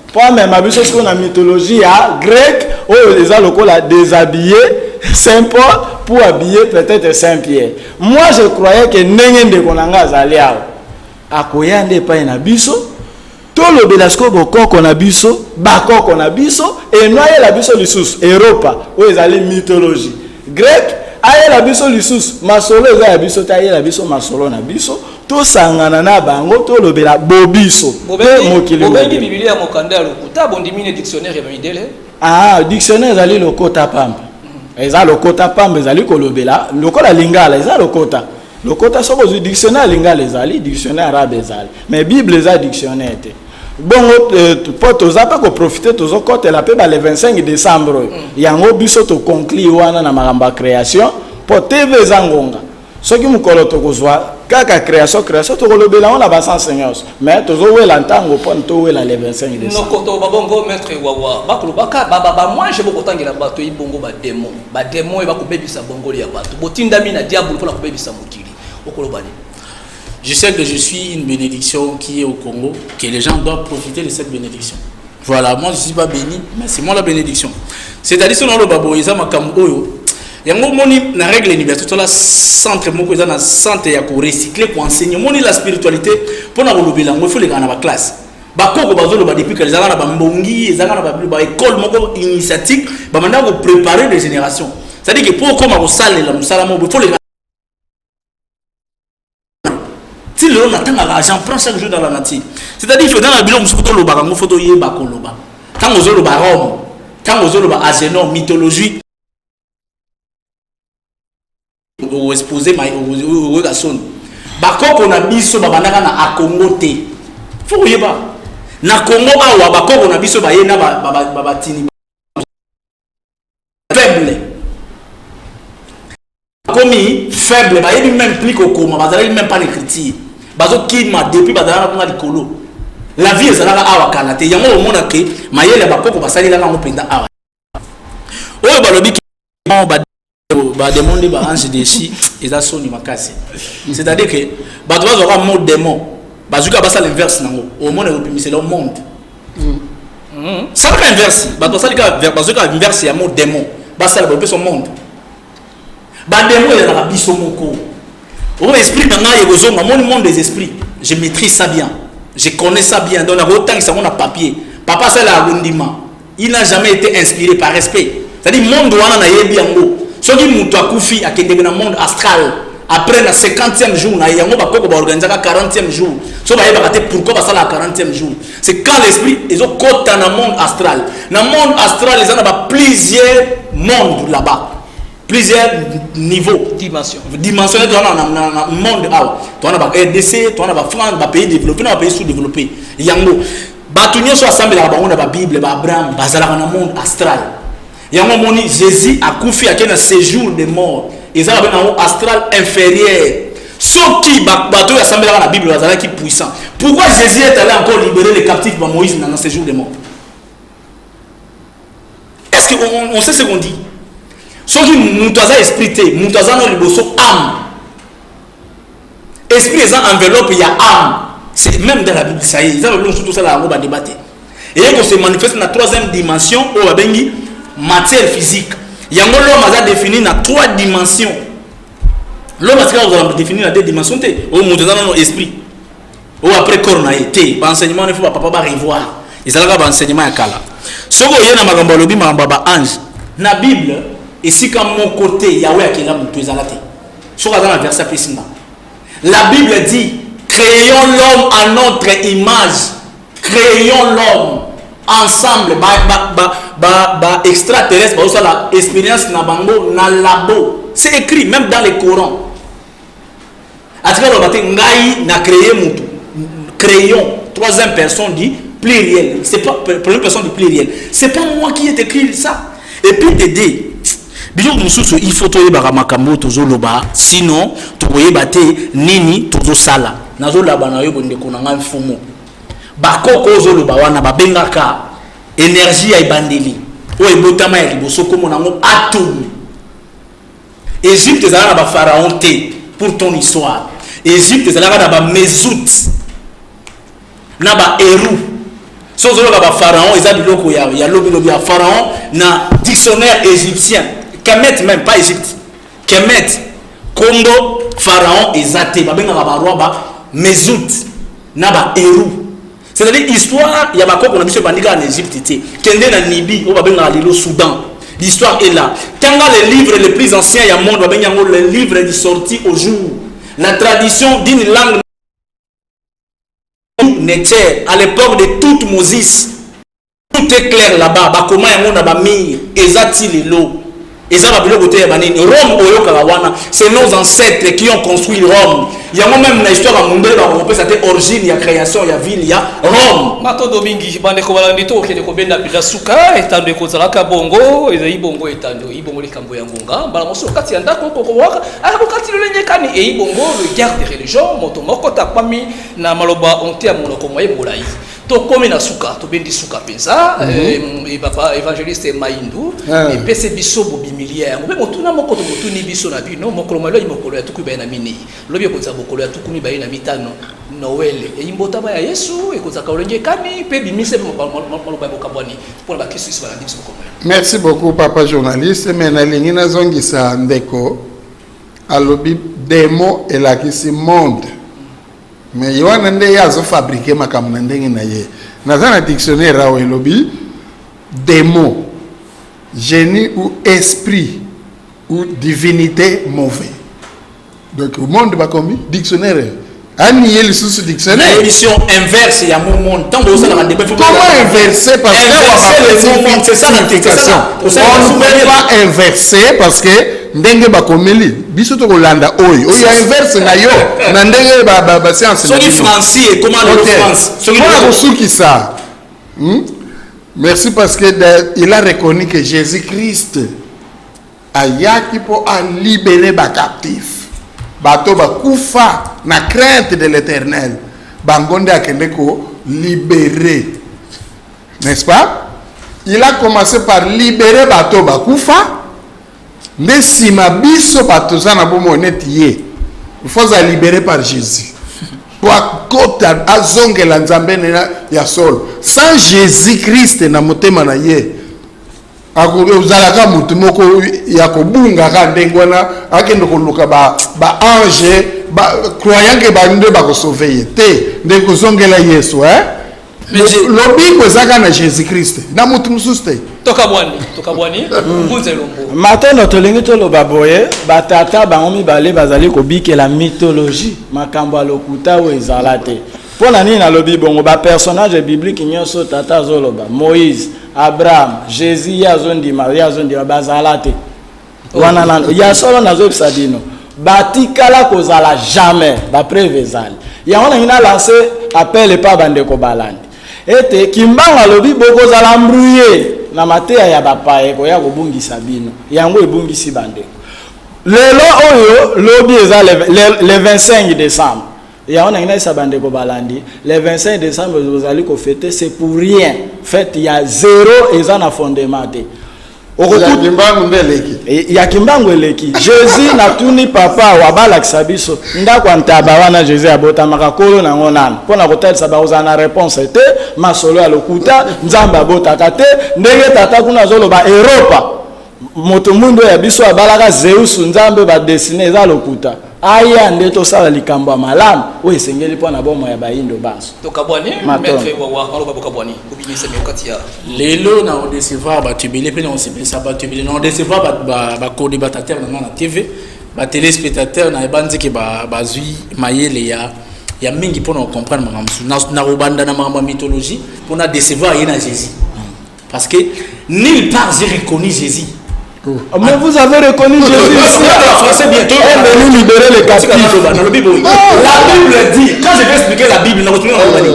mpo amema biso sikoyo na mythologie ya grecque, oyo eza lokola déshabiller Saint Paul pour habiller peut-être Saint Pierre. Moi, je croyais que ndenge ndeko na ngai azali awa, akoya nde epai na biso, tolobela sikoyo bokoko na biso, bakoko na biso, eno ayela biso lisusu Eropa oyo ezali mythologie grecque. Ayela biso lisusu masolo eza ya biso te, ayela biso masolo na biso, tosangana na bango, tolobela bobiso mpe mokili. Bobengi Biblia ya mokanda ya lokuta, bondimi ne dictionnaire ya bamidele? Ah, dictionnaire ezali lokota pamba, eza lokota pamba, ezali kolobela lokola lingala, eza lokota. Lokota soki ozwi dictionnaire lingala ezali, dictionnaire arabe ezali, mais Bible eza dictionnaire te. Bongo mpo toza mpe koprofite, tozokotela mpe ba le 25 décembre oyo. Yango biso toconclure wana na makambo ya création, mpo TV eza ngonga. Soki mokolo tokozwa kaka création, création tokolobela yango na basanse nyonso, mais tozowela ntango mpona towela le 25 décembre. Nokoto babongo, maître Wawa, bakolobaka bamwange bokotangela bato ebongo bademo, bademo oyo bakobebisa bongoli ya bato, botindami na diable mpona kobebisa mokili. Okoloba nini? Je sais que je suis une bénédiction qui est au Congo, que les gens doivent profiter de cette bénédiction. Voilà, moi je ne suis pas béni, mais c'est moi la bénédiction. C'est-à-dire, si on a le babo, ils ont oyo. Yango moni na règle université la centre moko eza na centre ya ko recycler, ko enseigner moni la spiritualité mpona kolobela yango, il faut lekaka na baclasse. Bakoko bazoloba depuis kala, ezalaka na bambongi, ezalaka na baécole moko initiatique, bamandaka kopréparer des générations. C'est-à-dire que mpo okoma kosalela mosala moko, il faut leka. Ti lelo natangaka, j'en prends chaque jour dans la nature. C'est-à-dire faut dans la biloko mosusu tolobaka yango, faut toyeba koloba. Ntango ozoloba Rome, ntango ozoloba Agenor, mythologie, oexpose, okoyeka soni. Bakoko na biso babandaka na Akongo te, faut koyeba na Congo awa bakoko na biso baye na babatini faible, bakomi faible, bayebi même plus kokoma, bazalaki même pas l'écriture, bazokima depuis bazalaka kuna likolo. La vie ezalaka awa kala te. Yango omona ke mayele ya bakoko basalelaka yango mpenza awa. Oyo balobi badémon nde baange déchu, eza soni makasi. C'est-à-dire que bato bazwaka mot démon, bazwika basala inverse nango, omona ekobimisela monde. Salaka inverse, bato basali kaka, bazwi kaka inverse ya mot démon, basala bapesa monde. Badémon ezalaka biso moko. Oyo esprit na ngai ekozonga moni monde des esprits, je maîtrise ça bien, je connais ça bien. Donc nakotangisa yango na papier. Papa asalaka kondima, il n'a jamais été inspiré par respect. C'est-à-dire monde wana nayebi yango. Soki moto akufi, akendeke na monde astral après na 50e jour na ye. Yango bakoko baorganisaka 40e jour. So bayebaka te pourquoi basalaka 40e jour, c'est quand l'esprit ezokɔta na monde astral. Na monde astral eza na ba plusieurs mondes là-bas, plusieurs niveaux. Dimension. Dimension. Toza na monde awa, toza na ba RDC, toza na bafrance, bapays développé na bapays sous développé. Yango bato nyonso asambelaka bango na babible, baAbraham, bazalaka na monde astral. Yango omoni Jésus akufi, ake na séjour de mort, eza babenga yango astral inférieur. Soki bato oyo asambelaka na Bible bazalaki puissant, pourquoi Jésus est allé encore libérer les captifs ba Moïse na séjour de mort? Est-ce que on sait ce qu'on dit? Soki moto aza esprit te, moto aza na liboso âme. Esprit eza enveloppe ya âme. C'est même dans la Bible, ça y est, eza babiloko mosusu tosala yango badébat te. Eye kose manifeste na troisième dimension oyo babengi matière physique. Yango l'homme aza défini na trois dimensions. L'homme atikaka kozala défini na deux dimensions te. Oyo moto eza nano esprit, oyo après corps na ye te. Baenseignement wana, il faut bapapa barevoir, ezalaka baenseignement ya kala. Soki oye na makambo alobi, makambo ya baange na Bible, esika moko te Yawe akela moto ezala te. Soki aza na verset, apesi nga. La Bible dit: créons l'homme à notre image, créons l'homme ensemble. Ba extraterrestre bazosala expérience na bango na labo. C'est écrit même dans le Coran. Atika loba te ngai na créé mutu. Créons, troisième personne du pluriel, c'est pas première personne du pluriel, c'est pas moi qui ai écrit ça. Et puis t'aider biloko mosusu, il faut toyebaka makambo oyo tozoloba, sinon tokoyeba te nini tozosala. Nazolaba na yo, bondeko na ngai mfumu, bakoko ozoloba wana babengaka énergie ya ebandeli oyo ebotama ya liboso, komona yango atome. Égypte ezalaka na bapharaon te. Pour ton histoire, Égypte ezalaka na bamezout na bahéros. So ozoloka bapharaon, eza biloko ya lobilobi ya pharaon. Na dictionnaire égyptien, Kemet, même pas Égypte, Kemet, kombo pharaon eza te. Babengaka baroi ba mezout na bahéros. C'est-à-dire histoire ya bakoko na biso ebandi kaka na Égypte te. Kende na Nibi oyo babengaka lelo Soudan, l'histoire est là. Tanga le livre le plus ancien ya monde, babengi yango le livre du sorti au jour, la tradition d'une langue Neter, à l'époque de Thoutmôsis. Tout est clair là-bas. Bakoma yango na bamire, eza ti lelo. Eza ba biloko te ya banini. Rome oyokaka wana, c'est nos ancêtres qui ont construit Rome. Yango même na histoire ya mundele bakokopesa te origine ya création ya ville ya Rome. Matondo mingi bandeko balandi, tokokende kobenda mpenza suka etando. Ekozalaka bongo, ezali bongo etando eyi bongo likambo ya ngonga. Mbala mosusu kati ya ndako kokowaka akokati lolenge kani eyi bongo le guerre de religion, moto moko takwami na maloba onte ya monoko moye molai. Tokomi na suka, tobendi suka mpenza. Papa évangéliste Maindu, epesi biso bobimilia yango mpe motuna moko tomotuni biso na bino: mokolo maloi, mokolo ya 24, lobi ekozala mokolo ya 25, Noël, eyi mbotama ya Yesu, ekozalaka olenge kani mpe bimise maloba ya bokabwani mpona bakristo biso balandi biso mokolo? Merci beaucoup, papa journaliste. Me nalingi nazongisa ndeko alobi demo elakisi monde, mais ye wana nde ye azofabriquer makambo na ndenge na ye. Naza na dictionnaire awa, elobi démon, génie ou esprit ou divinité mauvais. Donc monde bakomi dictionnaire ani ye lisusu dictionnaire. Émission inverse ya mo monde, ntango osalaka débat. Comment inverser? Parce que c'est ça. On ne peut pas inverser parce que ndenge bakomeli biso, tokolanda oyo oyo ya inverse na yo na ndenge bascience. Soki franci ekoma lelo France. Mpona kosukisa, Merci, parce que il a reconnu que Jésus-Christ ayaki mpo alibérer bacaptif, bato bakufa na crainte de l'Éternel. Bango nde akende kolibérer, n'est-ce pas? Il a commencé par libérer bato bakufa, nde nsima biso bato toza na bomoi neti ye. Il faut aza libéré par Jésus po akota azongela Nzambe ya solo. Sans Jésus Christ na motema na ye, ozalaka motu moko ya kobungaka ndenge wana, akende koluka baange ba croyant ke nde bakosauver ye te. Nde kozongela Yesu, eh? Lobiko ezaka na Jésus Christ, na motu mosusu te. Tokabwani, tokabwani, Ngunza Elombo. Matondo. Tolingi toloba boye: batata bango mibale bazali kobikela mythologie, makambo ya lokuta oyo ezala te. Mpo na nini nalobi bongo? Bapersonnage biblique nyonso tata azoloba, Moïse, Abraham, Jésus, ye azondima, ye azondima, bazala te wana. Nano ya solo nazoyebisa bino, batikala kozala jamais. Bapreuve ezali yango. Nangi nalance appel epa bandeko balandi ete Kimbangu alobi bokozala embrouillé na mateya ya bapaya ekoya kobungisa bino. Yango ebungisi bandeko lelo oyo. Lobi eza le 25 décembre. Yango nangi nayesa bandeko balandi: le 25 décembre bozali kofêter, c'est pour rien. Fête ya zéro, eza na fondement te. Ya Kimbangu nde eleki. Ya Kimbangu eleki Jésus. Natuni papa awa, balakisa biso ndako ya ntaba wana Jésus abotamaka, kolo nango nano, mpo na kotalisa bakozala na réponse te. Masolo ya lokuta, Nzambe abotaka te. Ndenge tata kuna azoloba Eropa, moto mwindu oyo ya biso abalaka Zeus, Nzambe badessiner, eza lokuta. Aya nde tosala likambo ya malamu oyo esengeli mpo na bomoi ya bayindo banso. Tokabwani. Matondo. Maître Wawa, maloba bokabwani, kobimisa kati ya Lelo na odécevoir bato ebele mpe na osepelisa bato ebele. Na odécevoir bacodébattateur na nga na TV, batéléspectateur na yeba nzeke bazwi mayele ya mingi mpona kocomprendre makambo mosusu. Na kobanda na makambo ya mythologie mpona décevoir ye na Jésus, parce que nulle part j'ai reconnu Jésus. Mais vous avez reconnu Jésus ici. Français bien. Est venu libérer les captifs. Nalobi boye, la Bible dit, quand je vais expliquer la Bible, nakotumia naloba nini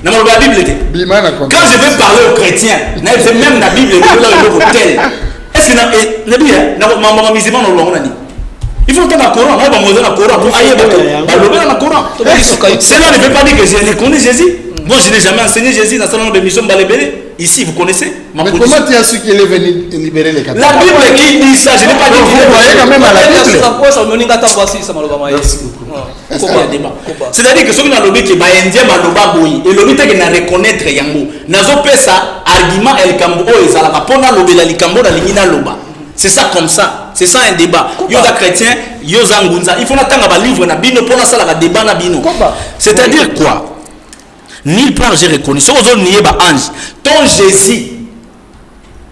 na maloba ya Bible te. Bima na Quand je vais parler aux chrétiens, nayebisa même na Bible elola eloko tel. Est ce que nabi mambo ya musulman naloba ngo nani? Il faut otanga Coran, na bango eza na Coran po ayeba balobela na Coran. Cela ne veut pas dire que je reconnais Jésus. Moi, je n'ai jamais enseigné Jésus. Dans sa mission balebele ici, vous connaissez ma Mais position. comment tu as su qu'il est venu libérer les captifs? La Bible qui dit ça, je n'ai pas dit Donc, qu'il vous est voyez quand même à la Bible. Moninga ntango asilisa maloba ma ye. Merci beaucoup. Koba. Ya débat. Koba. C'est-à-dire que soki nalobi ke baindien baloba boye, elobi teke na reconnaître yango. Nazopesa argument ya likambo oyo ezalaka mpo nalobela likambo nalingi naloba. C'est ça, comme ça, c'est ça un débat. Yo oza chrétien, yo oza ngunza, il faut natanga balivre na bino mpo nasalaka débat na bino. Koba. C'est-à-dire quoi? Nulle part j'ai reconnu. Soki ozonier baange, ton Jésus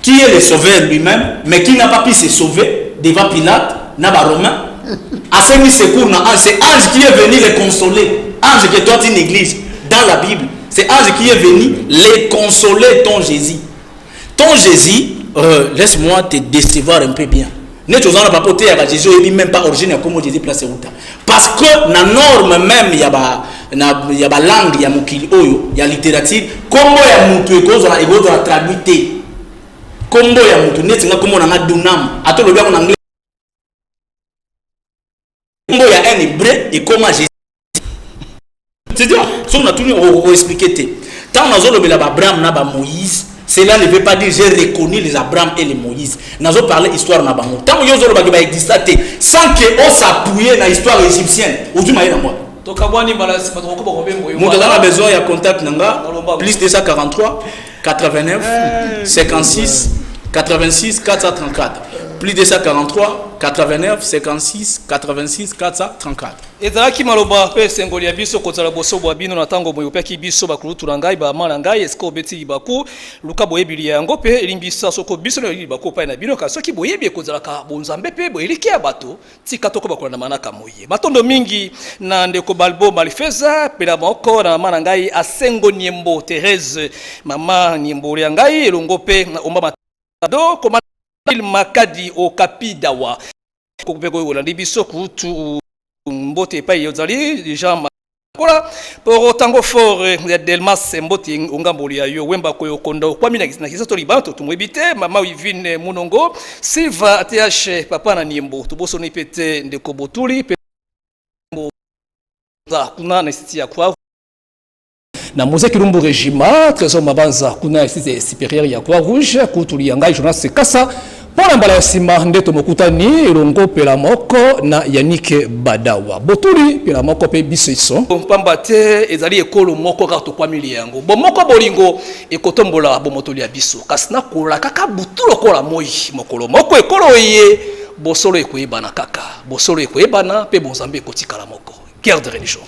qui est le sauveur lui-même, mais qui n'a pas pu se sauver devant Pilate na baromain, asengi secours na ange. C'est ange qui est venu les consoler, ange que toi tu négliges dans la Bible. C'est ange qui est venu les consoler, ton Jésus. Ton Jésus, laisse-moi te décevoir un peu bien. Neti oza na papa oteyaka Jésus, oyebi même pas origine ya kombo Jésus, place euta, parce que na norme même ya ba na ya balangue ya mokili oyo ya littérature, kombo ya mutu ekozala traduit te. Kombo ya mutu, neti nga kombo na nga Dunam, ata olobi yango na anglais, kombo ya un hébreu ekoma Jésus. C'est-à-dire, soki natuni, okoexpliquer te. Ntango nazolobela baAbraham na baMoïse, cela ne veut pas dire j'ai reconnu les Abraham et les Moïse. Nazoparle histoire na bango. Ntango yo ozolobaki baexista te sans que os'appuyer na histoire égyptienne, ozwi maye na mwa. Tokabwani mbala nsima, tokokoba kobembo. Moto aza na besoin ya contact na nga, plus 243 89 56 86 434, plus 243 89 56 86 434. Ezalaki maloba mpe esengoli ya biso kozala boso bwa bino na ntango boye opiaki biso. Bakulutu na ngai, bama na ngai, esika obeti libaku, luka boyebili ya yango mpe elimbisa soko biso na libaku epai na bino. Kasi soki boyebi ekozalaka bonzambe mpe boeliki ya bato, tika tokoba kolanda manaka moye. Matondo mingi na ndeko Balbo Malifeza mpe na moko na mama na ngai Asengo Niembo Therese, mama Niembo ya ngai elongo mpe na Omba Matado koma Makadi Okapi Dawa mpe kolandi biso. Kutu mbote epai ozali, Jean Makola poro tango fort ya Delmas, mbote ongamboli ya yo Wemba koyokonda okwami na kisato libana totumwebi te. Mama Wivine Munongo Silva th papa na Niembo, tobosoni mpe te ndeko Botuli mpe kuna na siti ya Croix na Mose Kilumbu Régima Trésor Mabanza kuna ya site supérieur ya Croix Rouge. Kutuli ya ngai Jonas Kasa, mpo na mbala ya nsima nde tomokutani elongo mpela moko na Yanike Badawa Botuli mpela moko mpe biso iso, pamba te ezali ekolo moko kaka tokwamili yango bomoko, bolingo ekotombola bomotoli ya biso. Kasi nakola kaka butu lokola moi, mokolo moko ekolo eye bosolo ekoyebana, kaka bosolo ekoyebana mpe bonzambe ekotikala moko. Guerre de religion.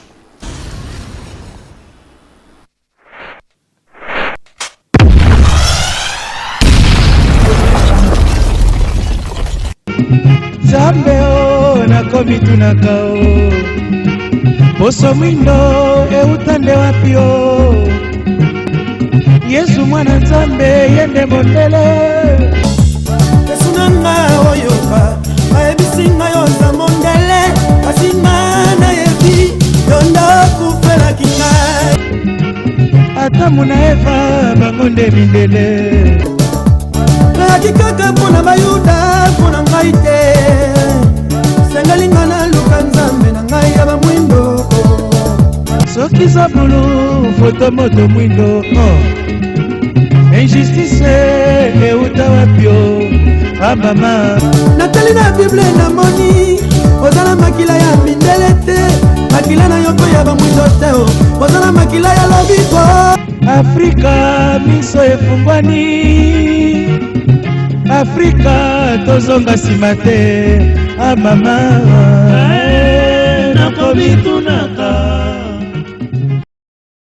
Nzambe o, nakomi tunaka o, poso mwindo euta nde wapi o? Yesu mwana Nzambe, ye nde mondele. Yesu na nga oyoka, bayebisi ngai oza mondele, kasi nga nayebi yo nde okufelaki ngai. Adamu na Eva, bango nde mindele. Nayaki kaka mpo na Bayuda, mpo na ngai te. Sengeli nga naluka Nzambe na ngai ya bamwindo. Soki zabulu foto moto mwindo, oh. Injustice euta wapi o? Amama. Natali na Bible, namoni oza na makila ya mindele te, makila na yo mpe ya bamwindo te o, oza na makila ya lobiko. Afrika miso efungwani, Afrika tozonga nsima te. Amama, nakomitunaka.